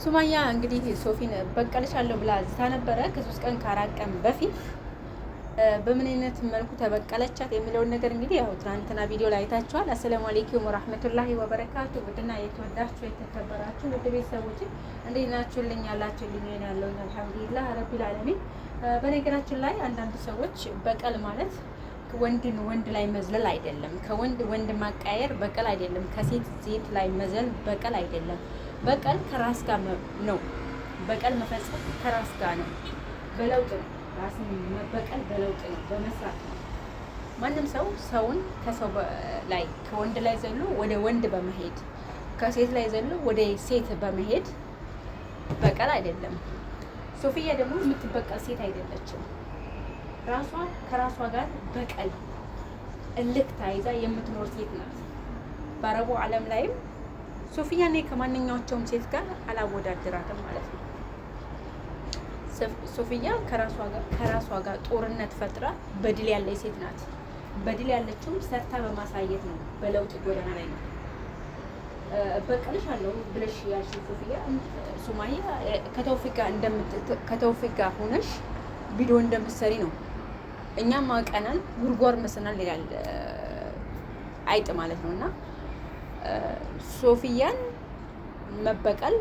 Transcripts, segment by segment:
ሱማያ እንግዲህ ሶፊን በቀልሻለሁ ብላ ዝታ ነበረ ከ3 ቀን ከ4 ቀን በፊት። በምን አይነት መልኩ ተበቀለቻት የሚለውን ነገር እንግዲህ ያው ትናንትና ቪዲዮ ላይ አይታችኋል። السلام عليكم ورحمة الله وبركاته። ውድና የተወዳችሁ የተከበራችሁ ውድ ቤተሰቦች እንዴት ናችሁልኝ? ያላችሁልኝ ወይ ያለውኝ الحمد لله رب العالمين። በነገራችን ላይ አንዳንድ ሰዎች በቀል ማለት ወንድን ወንድ ላይ መዝለል አይደለም፣ ከወንድ ወንድ ማቃየር በቀል አይደለም፣ ከሴት ሴት ላይ መዝለል በቀል አይደለም። በቀል ከራስ ጋር ነው። በቀል መፈጸም ከራስ ጋር ነው፣ በለውጥ ነው። ራስን መበቀል በለውጥ ነው፣ በመስራት ነው። ማንም ሰው ሰውን ከሰው ላይ ከወንድ ላይ ዘሎ ወደ ወንድ በመሄድ፣ ከሴት ላይ ዘሎ ወደ ሴት በመሄድ በቀል አይደለም። ሶፊያ ደግሞ የምትበቀል ሴት አይደለችም። ራሷ ከራሷ ጋር በቀል እልክ ተይዛ የምትኖር ሴት ናት። በአረቡ ዓለም ላይም ሶፊያ እኔ ከማንኛቸውም ሴት ጋር አላወዳድራትም ማለት ነው። ሶፊያ ከራሷ ጋር ጦርነት ፈጥራ በድል ያለች ሴት ናት። በድል ያለችውም ሰርታ በማሳየት ነው። በለውጥ ጎዳና ላይ ነው። እበቀልሻለሁ ብለሽ ያልሽው ሶፊያ ሱማያ ከተውፊቅ ጋር ሆነሽ ቪዲዮ እንደምትሰሪ ነው። እኛም አውቀናል። ጉድጓድ መስናል ይላል አይጥ ማለት ነው። እና ሶፊያን መበቀል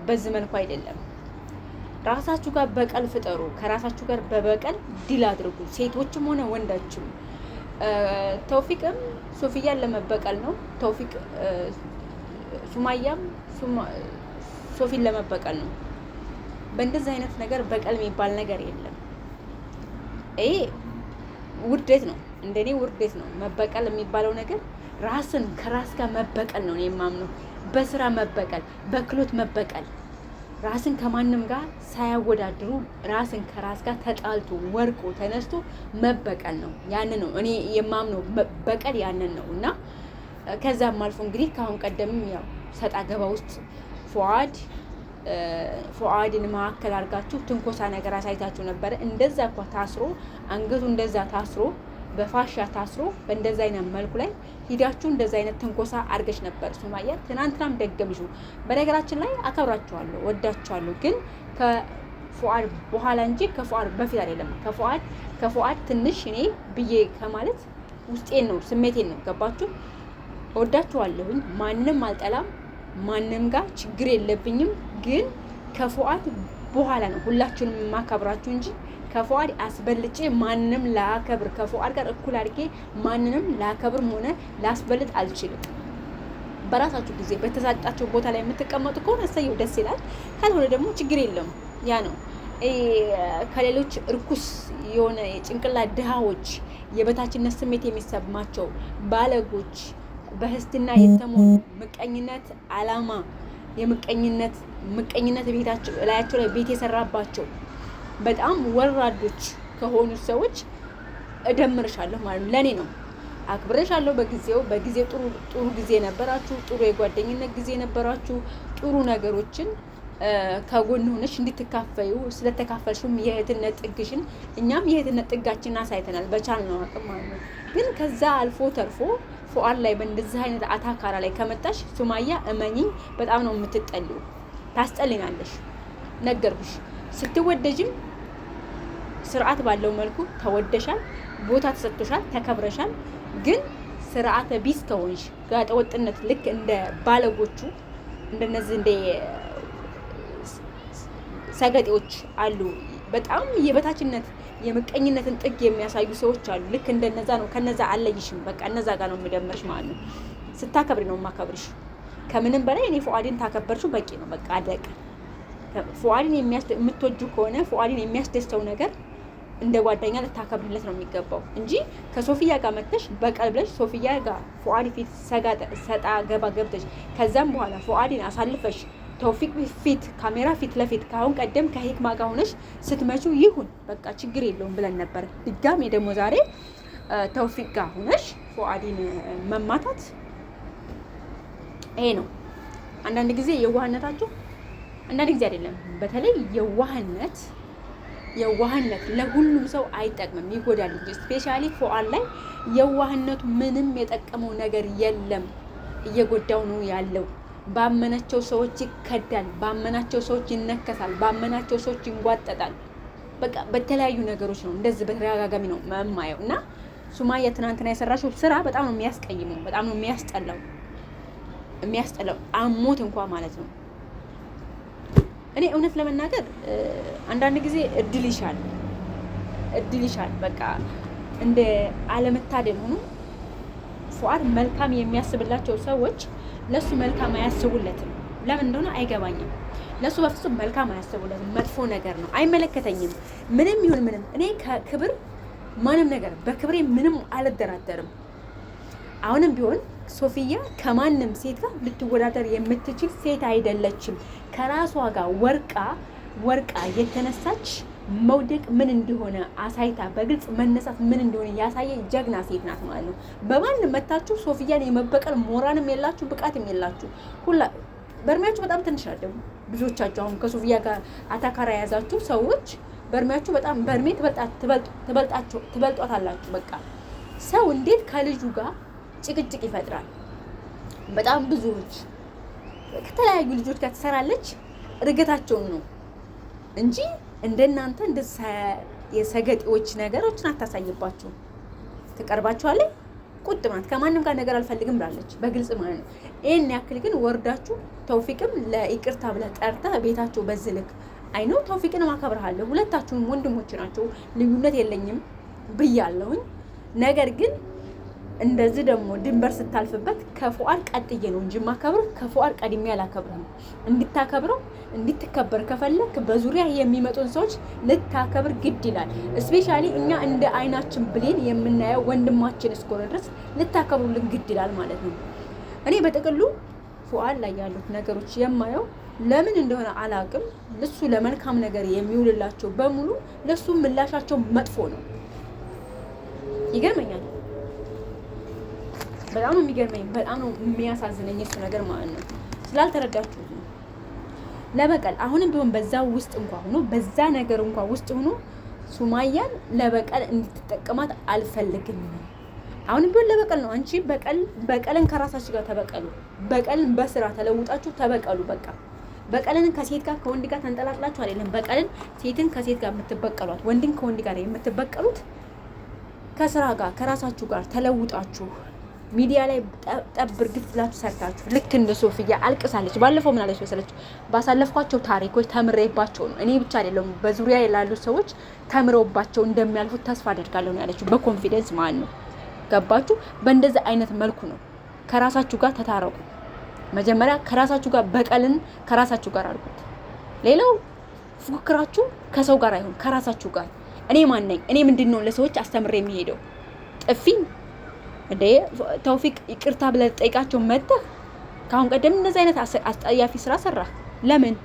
በዚህ መልኩ አይደለም። ራሳችሁ ጋር በቀል ፍጠሩ። ከራሳችሁ ጋር በበቀል deal አድርጉ፣ ሴቶችም ሆነ ወንዳችም። ተውፊቅም ሶፊያን ለመበቀል ነው። ተውፊቅ ሱማያም ሶፊን ለመበቀል ነው። በእንደዚህ አይነት ነገር በቀል የሚባል ነገር የለም። ይሄ ውርደት ነው፣ እንደኔ ውርደት ነው። መበቀል የሚባለው ነገር ራስን ከራስ ጋር መበቀል ነው የማምነው። በስራ መበቀል፣ በክሎት መበቀል፣ ራስን ከማንም ጋር ሳያወዳድሩ ራስን ከራስ ጋር ተጣልቶ ወርቆ ተነስቶ መበቀል ነው። ያንን ነው እኔ የማምነው፣ በቀል ያንን ነው። እና ከዛም አልፎ እንግዲህ ከአሁን ቀደምም ያው ሰጣ ገባ ውስጥ ፉአድን መካከል አድርጋችሁ ትንኮሳ ነገር አሳይታችሁ ነበረ። እንደዛ እኳ ታስሮ አንገቱ እንደዛ ታስሮ በፋሻ ታስሮ በእንደዛ አይነት መልኩ ላይ ሂዳችሁ እንደዛ አይነት ትንኮሳ አድርገሽ ነበር ሱማያ። ትናንትናም ደገምሽው። በነገራችን ላይ አከብራችኋለሁ፣ ወዳችኋለሁ፣ ግን ከፉአድ በኋላ እንጂ ከፉአድ በፊት አይደለም። ከፉአድ ትንሽ እኔ ብዬ ከማለት ውስጤን ነው ስሜቴን ነው። ገባችሁ? ወዳችኋለሁኝ። ማንንም አልጠላም። ማንም ጋር ችግር የለብኝም። ግን ከፉአድ በኋላ ነው ሁላችሁንም የማከብራችሁ እንጂ ከፉአድ አስበልጬ ማንንም ላከብር ከፉአድ ጋር እኩል አድርጌ ማንንም ላከብርም ሆነ ላስበልጥ አልችልም። በራሳችሁ ጊዜ በተሳጣችሁ ቦታ ላይ የምትቀመጡ ከሆነ እሰየው፣ ደስ ይላል። ካልሆነ ደግሞ ችግር የለም። ያ ነው ከሌሎች እርኩስ የሆነ የጭንቅላት ድሃዎች፣ የበታችነት ስሜት የሚሰማቸው ባለጎች፣ በህስትና የተሞሉ ምቀኝነት አላማ የምቀኝነት ምቀኝነት ቤታቸው ላያቸው ላይ ቤት የሰራባቸው በጣም ወራዶች ከሆኑ ሰዎች እደምርሻለሁ ማለት ነው። ለእኔ ነው አክብረሻለሁ። በጊዜው በጊዜው ጥሩ ጥሩ ጊዜ ነበራችሁ፣ ጥሩ የጓደኝነት ጊዜ ነበራችሁ። ጥሩ ነገሮችን ከጎን ሆነሽ እንድትካፈዩ ስለተካፈልሽም የእህትነት ጥግሽን እኛም የእህትነት ጥጋችንን አሳይተናል በቻልነው አቅም ማለት ነው። ግን ከዛ አልፎ ተርፎ ፉአድ ላይ በእንደዚህ አይነት አታካራ ላይ ከመጣሽ ሱማያ እመኚኝ በጣም ነው የምትጠሊው። ታስጠሊናለሽ። ነገርኩሽ። ስትወደጅም ስርዓት ባለው መልኩ ተወደሻል፣ ቦታ ተሰጥቶሻል፣ ተከብረሻል። ግን ስርዓተ ቢስ ከሆንሽ ጋጠ ወጥነት ልክ እንደ ባለጎቹ እንደነዚህ እንደ ሰገጤዎች አሉ። በጣም የበታችነት የምቀኝነትን ጥግ የሚያሳዩ ሰዎች አሉ። ልክ እንደነዛ ነው። ከነዛ አለይሽም። በቃ እነዛ ጋር ነው የምደምርሽ ማለት ነው። ስታከብሪ ነው የማከብርሽ። ከምንም በላይ እኔ ፉአድን ታከበርሽው በቂ ነው። በቃ አለቀ። ፉአድን የምትወጁ ከሆነ ፉአድን የሚያስደስተው ነገር እንደ ጓደኛ ልታከብርለት ነው የሚገባው እንጂ ከሶፊያ ጋር መጥተሽ በቀል ብለሽ ሶፊያ ጋር ፉአድ ፊት ሰጣ ገባ ገብተሽ ከዛም በኋላ ፉአድን አሳልፈሽ ተውፊቅ ፊት ካሜራ ፊት ለፊት ከአሁን ቀደም ከሂክማ ጋር ሆነሽ ስትመጪው ይሁን በቃ ችግር የለውም ብለን ነበር። ድጋሜ ደግሞ ዛሬ ተውፊቅ ጋር ሆነሽ ፉአድን መማታት ይሄ ነው። አንዳንድ ጊዜ የዋህነታችሁ አንዳንድ ጊዜ አይደለም፣ በተለይ የዋህነት የዋህነት ለሁሉም ሰው አይጠቅምም፣ ይጎዳል እንጂ። specially ፉአድ ላይ የዋህነቱ ምንም የጠቀመው ነገር የለም፣ እየጎዳው ነው ያለው። ባመናቸው ሰዎች ይከዳል፣ ባመናቸው ሰዎች ይነከሳል፣ ባመናቸው ሰዎች ይንጓጠጣል። በቃ በተለያዩ ነገሮች ነው እንደዚህ በተደጋጋሚ ነው መማየው። እና ሱማያ ትናንትና የሰራሽው ስራ በጣም ነው የሚያስቀይመው፣ በጣም ነው የሚያስጠላው፣ የሚያስጠላው አሞት እንኳ ማለት ነው። እኔ እውነት ለመናገር አንዳንድ ጊዜ እድል ይሻል፣ እድል ይሻል። በቃ እንደ አለመታደል ሆኖ ፉአድ መልካም የሚያስብላቸው ሰዎች ለሱ መልካም አያስቡለትም። ለምን እንደሆነ አይገባኝም። ለሱ በፍጹም መልካም አያስቡለትም። መጥፎ ነገር ነው፣ አይመለከተኝም። ምንም ይሁን ምንም እኔ ከክብር ማንም ነገር በክብሬ ምንም አልደራደርም። አሁንም ቢሆን ሶፊያ ከማንም ሴት ጋር ልትወዳደር የምትችል ሴት አይደለችም። ከራሷ ጋር ወርቃ ወርቃ የተነሳች መውደቅ ምን እንደሆነ አሳይታ በግልጽ መነሳት ምን እንደሆነ ያሳየ ጀግና ሴት ናት ማለት ነው። በማንም መታችሁ ሶፊያን የመበቀል ሞራንም የላችሁ ብቃትም የላችሁ። ሁላ በእድሜያችሁ በጣም ትንሽ ናት ደግሞ ብዙዎቻችሁ አሁን ከሶፊያ ጋር አታካራ የያዛችሁ ሰዎች በእድሜያችሁ በጣም በእድሜ ትበልጧታላችሁ። በቃ ሰው እንዴት ከልጁ ጋር ጭቅጭቅ ይፈጥራል? በጣም ብዙዎች ከተለያዩ ልጆች ጋር ትሰራለች። እርገታቸውን ነው እንጂ እንደናንተ እንደ የሰገጤዎች ነገሮችን አታሳይባችሁ። ትቀርባችኋለች። ቁጥብ ናት። ከማንም ጋር ነገር አልፈልግም ብላለች በግልጽ ማለት ነው። ይህን ያክል ግን ወርዳችሁ ተውፊቅም ለይቅርታ ብለህ ጠርተህ ቤታቸው በዚህ ልክ አይነው። ተውፊቅንም አከብርሃለሁ፣ ሁለታችሁም ወንድሞች ናቸው፣ ልዩነት የለኝም ብያለሁኝ። ነገር ግን እንደዚህ ደግሞ ድንበር ስታልፍበት ከፉአድ ቀጥዬ ነው እንጂ ማከብርህ ከፉአድ ቀድሜ አላከብርህም። እንድታከብረው እንድትከበር ከፈለክ በዙሪያ የሚመጡን ሰዎች ልታከብር ግድ ይላል። Especially እኛ እንደ አይናችን ብሌን የምናየው ወንድማችን እስከሆነ ድረስ ልታከብሩልን ግድ ይላል ማለት ነው። እኔ በጥቅሉ ፉአድ ላይ ያሉት ነገሮች የማየው ለምን እንደሆነ አላውቅም። እሱ ለመልካም ነገር የሚውልላቸው በሙሉ ለሱ ምላሻቸው መጥፎ ነው። ይገርመኛል። በጣም ነው የሚገርመኝ፣ በጣም ነው የሚያሳዝነኝ እሱ ነገር ማለት ነው። ስላልተረዳችሁት ነው። ለበቀል አሁንም ቢሆን በዛ ውስጥ እንኳ ሆኖ በዛ ነገር እንኳ ውስጥ ሆኖ ሱማያን ለበቀል እንድትጠቀማት አልፈልግም። አሁንም ቢሆን ለበቀል ነው። አንቺ በቀል በቀልን ከራሳችሁ ጋር ተበቀሉ። በቀልን በስራ ተለውጣችሁ ተበቀሉ። በቃ በቀልን ከሴት ጋር ከወንድ ጋር ተንጠላጥላችሁ አይደለም። በቀልን ሴትን ከሴት ጋር የምትበቀሏት፣ ወንድን ከወንድ ጋር የምትበቀሉት ከስራ ጋር ከራሳችሁ ጋር ተለውጣችሁ ሚዲያ ላይ ጠብ እርግፍ ብላችሁ ሰርታችሁ ልክ እንደ ሶፊያ አልቅሳለች። ባለፈው ምን አለች መሰለች? ባሳለፍኳቸው ታሪኮች ተምሬባቸው ነው። እኔ ብቻ አይደለም በዙሪያ ላሉ ሰዎች ተምረውባቸው እንደሚያልፉት ተስፋ አደርጋለሁ ነው ያለችው፣ በ confidence ማለት ነው። ገባችሁ? በእንደዚህ አይነት መልኩ ነው። ከራሳችሁ ጋር ተታረቁ። መጀመሪያ ከራሳችሁ ጋር በቀልን ከራሳችሁ ጋር አድርጉት። ሌላው ፉክክራችሁ ከሰው ጋር አይሆን፣ ከራሳችሁ ጋር። እኔ ማን ነኝ? እኔ ምንድን ነው ለሰዎች አስተምሬ የሚሄደው ጥፊ እንዴ ተውፊቅ ይቅርታ ብለህ ጠይቃቸው መጥተህ ከአሁን ቀደም እንደዚህ አይነት አስጠያፊ ስራ ሰራህ ለምን?